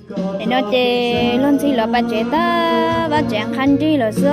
Nim no ces luag ntxhi lawv pais tsev tag, vaj tsev qhab nrig lawm xwb.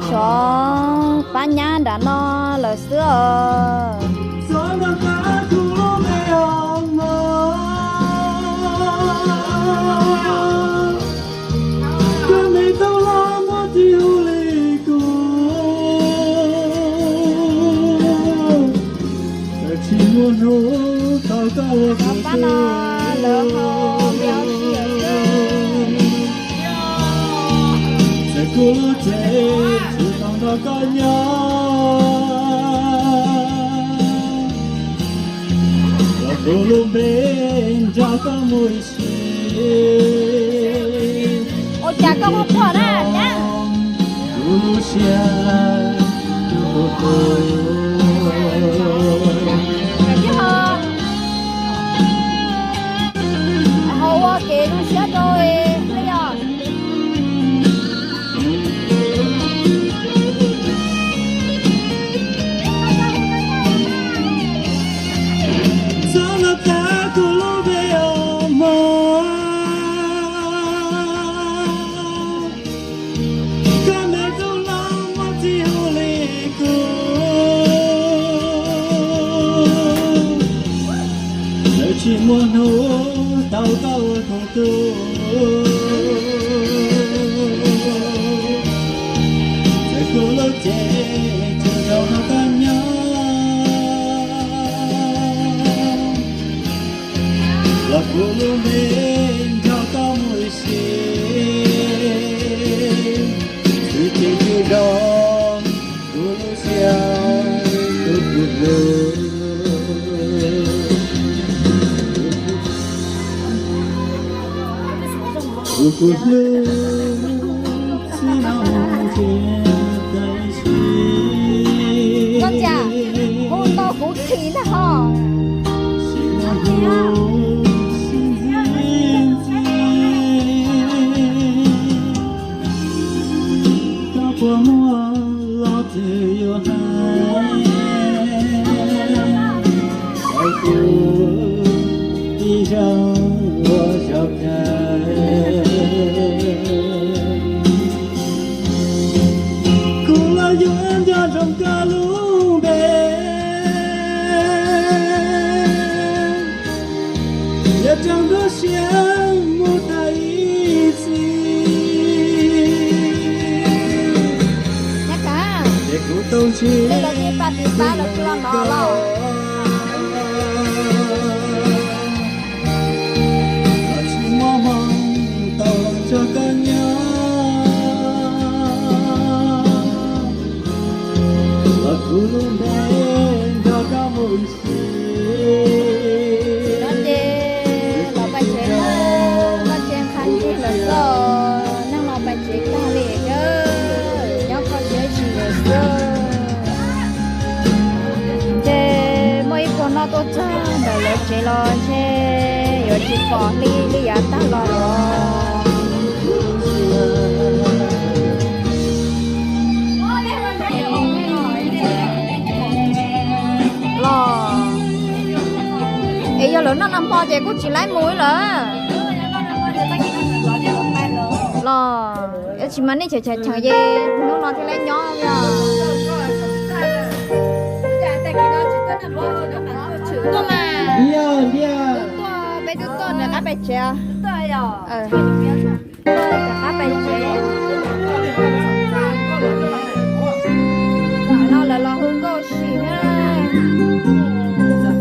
Xyov pab nyab nram no lawm xwb os. Tsis muaj hnub tau koj ua kuv tub. Txawm kuv lub tsev tsis tau nrog koj nyob, los kuv lub npe nrog koj mus ib sim. Ua cas koj muaj pog na nyab? Kuv lub siab kuv tus hlub. Ho ua kev zoo siab rau li yog. Txhob los kav kuv lub npe os mog. Koj me tub hlob muaj txij hu li kuv, lawv tsis muaj hnub tau koj ua kuv tub. Txawm kuv lub tsev tsis tau nrog koj nyob, los kuv lub npe nrog koj mus ib sim. Txwv tsis txwv zog kuv lub siab kuv tus hlub. Kuv tus hlub, txij no mus ces tag ib sim. Koj cia hu tau kuv chim ntag ho. Tsis muaj hnub sib ntxig ntxiv, koj puas muaj los twb yuav hais, txawm kuv ib zaug ua zaum kawg. Kuv los yuav nco zoo koj lub npe, yog tsaug nruab siab mus tag ib txhis. Ces kuv tau ntsib los tsis pab tis pab los tsis los no los. Los tsis muaj hmoo tau los nrog koj nyob, los kuv lub npe nrog koj mus ib sim. Ces los pais tsev, vaj tsev qhab nrig lawm xwb, neeg los pais tsev tag li, nyob kho siab tsis lawm xwb. Ces muaj ib puag noj tuaj txog ntawm lawv tsev los ntshe yuav tsis pom Hli li yav tag los los. Los es yog lawv noj noj hmo ces kuj tsis laib mus lawm. Los tsis mas nej cheem cheem cheem ces hnub no thiaj laib nyob os. Tuaj mas, tuaj, peb twb tuaj rov qab pais tsev. Rov qab pais tsev. Zaum no lawv los hu nkauj sim na. Ces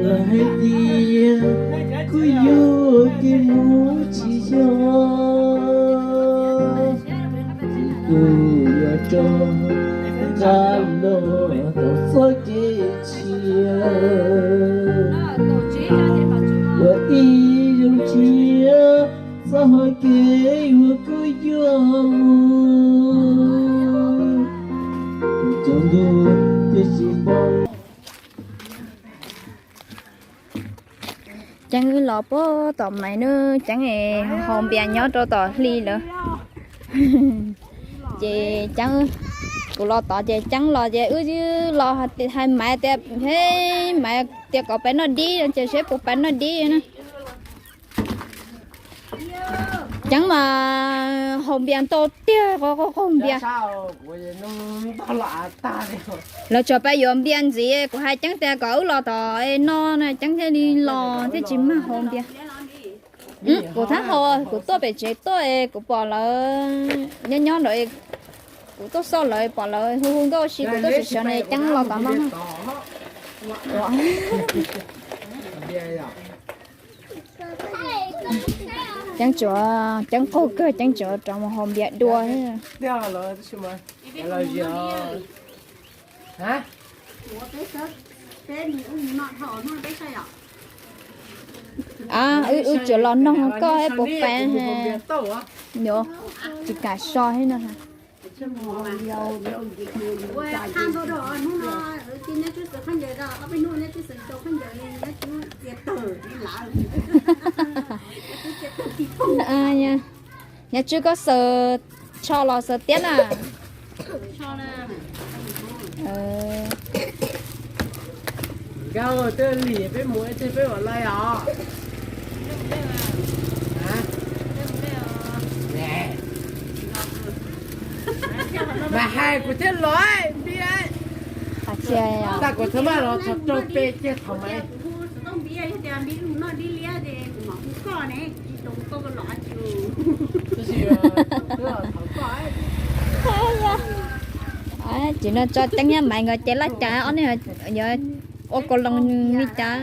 lawv hais tias kuv yuav kev mus tsis yog, kuv yuav rov qab los tau txoj kev tshiab, ua ib zaug tshiab txoj hau kev uas kuv yuav mus. Tsaus ntuj twb tsis pom. Ceeb wb los puag tom Maiv Nuj, Ceeb es haus npias nyob rau tom Hli lawm. Ces Ceeb Kuv los tod ces Ceeb los ces wb los hais Maiv tias, Maiv tias kom pais noj dib ces seb puas pais noj dib na. Ceeb mas haus npias ntau tiag, qaug qaug npias. Lawv tsuas pais yuav npias ntxiv, kuv hais Ceeb tias kom wb los tom no na, Ceeb thiaj li los thiaj tsis mag haus npias. Kuv thab haus, kuv tuaj pem tsev tuaj, kuv pom lawv nyob nyob nraud, kuv tuaj xauj lawv pom lawv hu hu nkauj si, kuv tuaj sawv sawv na, Ceeb los tom no. Ceeb tsuav, Ceeb qaug kawg, Ceeb tsuav rov mus haus npias dua. Wb tsuas los noog koj puas pais, tsis kam so thiab no. Nyob tswb koj xaws tsho los xaws tiab na? Nkauj, twb lig peb mus ib teg peb mam lawm os. Mas hais kuv thiab los npias. Tag kuv thab maj los txog rau peb kiag thaum mas. Tsis no tso Ceeb nyob Maiv nkawd ces laj cas ob neeg yuav ua kaus loos li cas?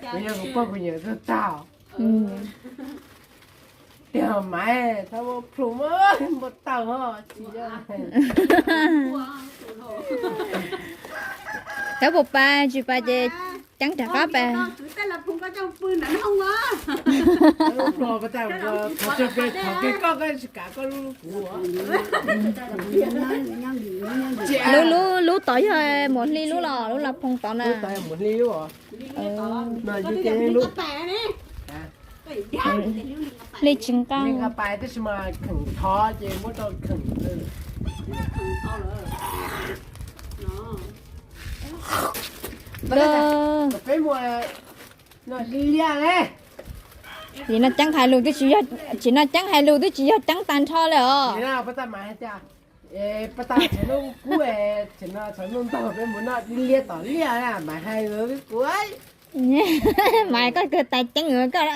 Kuv yog kuv poj kuv nyiam tag tag. Tiag Maiv, thab muab plhu muab npau taws ho tsis yog. Thab puas pais, tsis pais ces Ceeb rov qab pais. Lub, lub, lub tod yog Muas Hli lub los lub Laj Phoo tod na? Hli tsis nqaj. Tsis no Ceeb hais lus twb tsis yog, tsis no Ceeb hais lus twb tsis yog Ceeb tag nrho li os. Mas koj kawg tas Ceeb koj.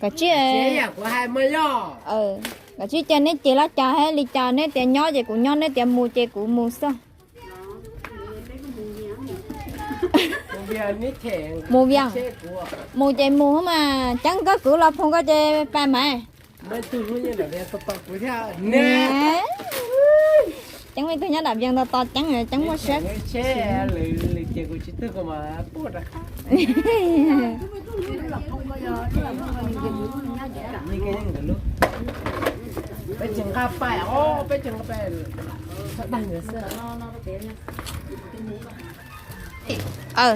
Koj tsis, koj tsis cia neb ces laj cas thiab li cas, neb tias nyob ces kuv nyob, neb tias mus ces kuv mus xwb. Mus Vias, mus ces mus mas, Ceeb koj kwv los Phoo koj ces pais mas. Ceeb muaj ib tug nyob dam Vias tos tos Ceeb, Ceeb muaj siab. Peb tsis nqa pais, peb tsis nqa pais, txhob dag nkawd xwb.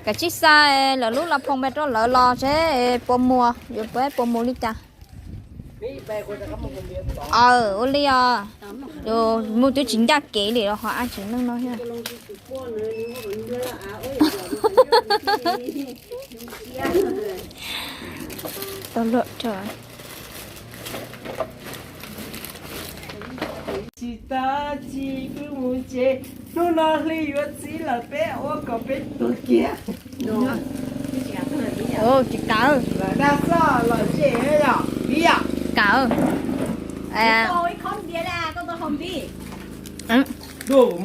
Kav tsij xa lawv lub los Phoo pem rau lawv los seb puas muaj, yuav peb puas mus li cas. Aw, ua li os. Mus twb tsis ncaj kev li los ho ab tsis neej no thiab. Tau luaj rau. Tsis tau, tsis pub mus tsev, hnub no hli yuav txiv lawm peb ua kom peb tuag kiag. Tsis kav. Los dag xwb los zem yom, vim yom. Kav.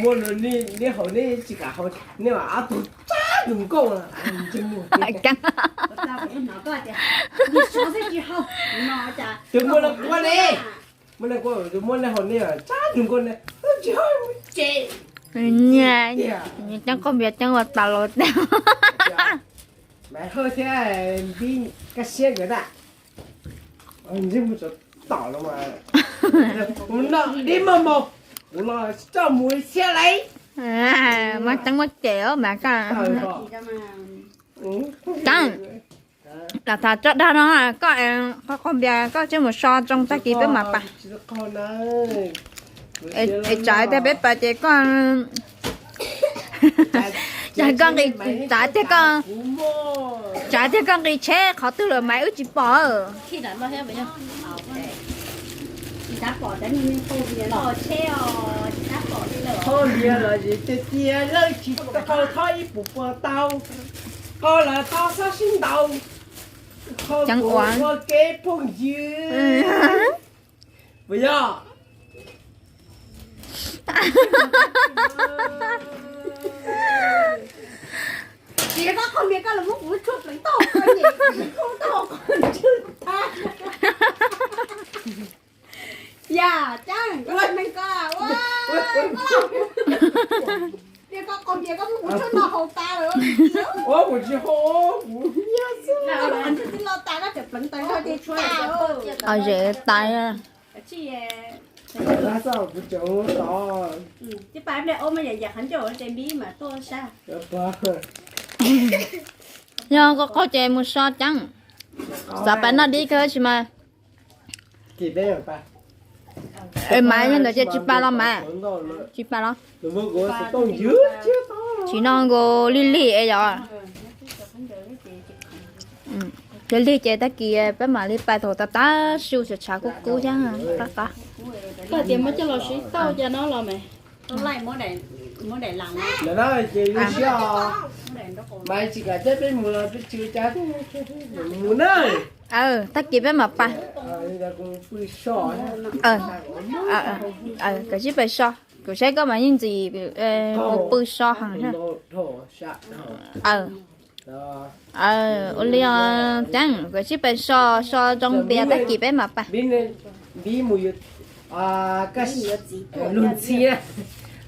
Muaj neb haus neb tsis kam haus, neb mas ob tug tsab tus nkauj. Tus muaj laj kuab ne, muaj laj kuab, tus muaj neb haus neb tsab tus nkauj ne. Nyias, nyias ceeb qauj npias ceeb ua tas los. Mas Hawj thiab Npib kaj siab nkawd na. Ntsej muag tsov tom no mas, kuv noj dib maj mos, kuv los coj mus siab laiv. Muaj teeb muaj ces mas koj. Ceeb, lam tham tso dag no, koj qauj npias koj tsij mus so tsoo tag kis peb mam pais. Es tsam tias peb pais ces koj, tsam koj nqis, tsam tias koj, tsam tias koj nqis tsheb qhov twg lawm mas wb tsis pom. Qhov npias los tiag tiag lawm tsis tau qhov ib puas puas tau, qhov lawv tau xob sib ntaus, qhov ua kev phooj ywg puas yog? Tsis yog koj qhov npias koj los muab kuv tshuaj pleev tau, koj nyem kuv tshuaj tau qhov ntswg tag. Yam, Ceeb, koj neeg ko, ua, koj los, yog koj qhov npias koj muab kuv tshuaj no haus tas lawm. Ua kuv tsis haus, kuv ntswg twb los tas koj tseem pleev tas koj ces tas. Zem tas. Yog koj qaug ces mus so Ceeb. Xav pais noj dib kawg tsis mas. Es mas yog ntawd ces tsis pais los mas. Tsis pais los. Tsis no nkaus lig lig es yom. Lig lig ces tag kis peb mam li pais thaum tas tas su tshav tshav kub kub thiab. Qab qab. Koj tias muab coj los sib tauj cas no los mas. Lawm na ces zoo siab os. Mas tsis kam coj peb mus los peb tsis ua cas, mus na. Tag kis peb mam pais. Pw so. Kawm sib pais so, kuv saib koj mas yeej ntxim mus pw so heev. Ua li os Ceeb, kawm sib pais so, so zoo npias tag kis peb mam pais. Npib mus yuav, Luag Ntxhi,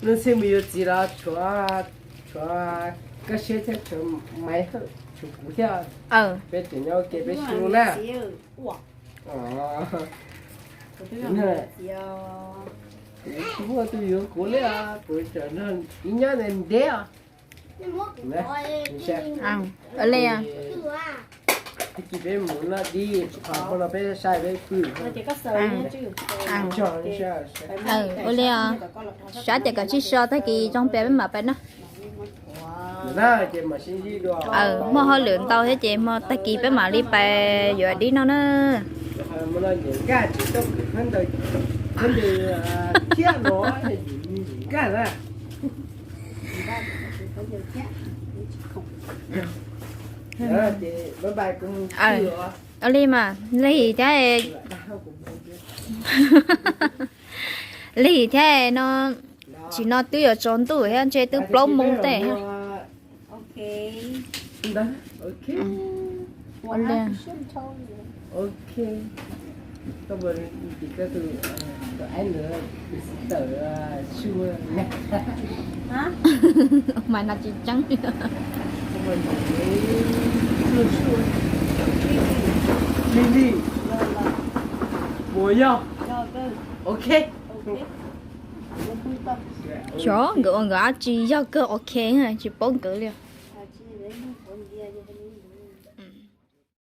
Luag Ntxhi mus yuav txiv los tshuav, tshuav Kaj Siab thiab tshuav Maiv Hawj tshuav kuv thiab. Peb tseem nyob ua ke peb sib hlub na. Kuv tsis muaj tus yuav kuv li os, kuv tseem nrog ib nyab ntev os. Tag kis peb mus noj dib, qhov no peb saib peb pw. Ua li os, sab ces kawm sib so tag kis zoo npias peb mam pais na. Muaj hauj lwm ntau thiab ces hmo tag kis peb mam li pais yuav dib no na. Ua li mas Lig thiab, Lig thiab no, tsis no twb yuav tsaus ntuj thiab ntshe twb plaub moo tej. Mas no tsis tseeb. Li li, puas yog? Ok. Xyov nkawd ua nkawd dab tsi, yog kawg ok, tsis paub nkawd li.